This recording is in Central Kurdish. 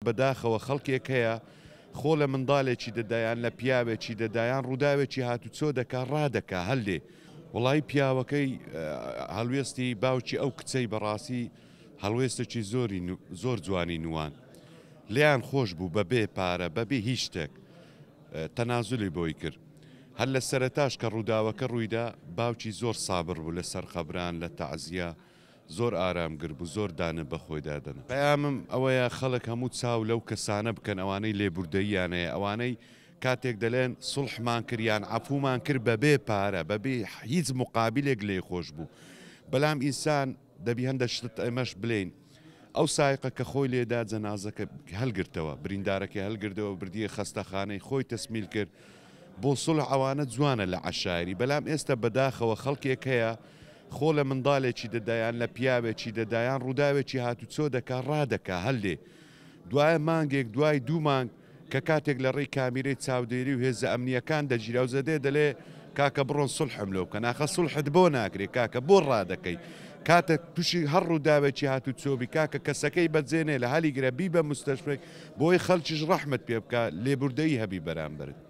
بەداخەوە خەڵکێک هەیە خۆ لە مندالێکی دەدا یان لە پیاوێکی دەدا یان ڕووداوێکی هاتوچۆ دەکا ڕادەکا هەلێ. وەڵایی پیاوەکەی هەڵوێستی باوکی ئەو کچەی بەڕاستی هەڵوێستێکی زۆری زۆر جوانی نوان لێیان خۆش بوو بەبێ پارە بەبێ هیچ شتێک تەنازولی بۆی کرد هەر لە سەرەتاش کە ڕووداوەکە ڕوویدا باوکی زۆر سابڕ بوو لە سەرقەبران لە تەعزیە زۆر ئارامگر بوو زۆر دانە بەخۆیدا دەنا. پەیامم ئەوەیە خەڵک هەموو چاو لەو کەسانە بکەن ئەوانەی لێبوردەییان هەیە ئەوانەی کاتێک دەلێن سوڵحمان کرد یان عەفومان کرد بەبێ پارە بەبێ هیچ موقابیلێک لێی خۆش بوو بەلام ئینسان دەبی هەندە شتت ئێمەش بلێین ئەو سایقە کە خۆی لێدا جەنازەکە هەلگرتەوە بریندارەکەی هەلگردەوە بردیە خەستەخانەی خۆی تەسمیل کرد بۆ سوڵح ئەوانە جوانە لە عەشایری بەلام ئێستە بەداخەوە خەڵکێک هەیە خۆ لە مندالێکی دەدا یان لە پیاوێکی دەدا یان ڕووداوێکی هاتوچۆ دەکا ڕادەکا هەلێ دوایە مانگێک دوای دوو مانگ کە کاتێک لە ڕێی کامیرەی چاودێری و هێزە ئەمنییەکان دەگیرا و زەدێ دەلێ کاکە بڕۆن سوڵحم لۆ بکەن ئاخە سوڵحت بۆ ناکرێ کاکە بۆ ڕادەکەی کاتێک تووشی هەر ڕووداوێکی هاتوچۆ بی کاکە کەسەکەی بەجێ نێلە هەلیگرە بیبە مستەشفێک بۆی خەلکیش ڕەحمت پێ بکا لێبوردەیی هەبی بەرامبەرت.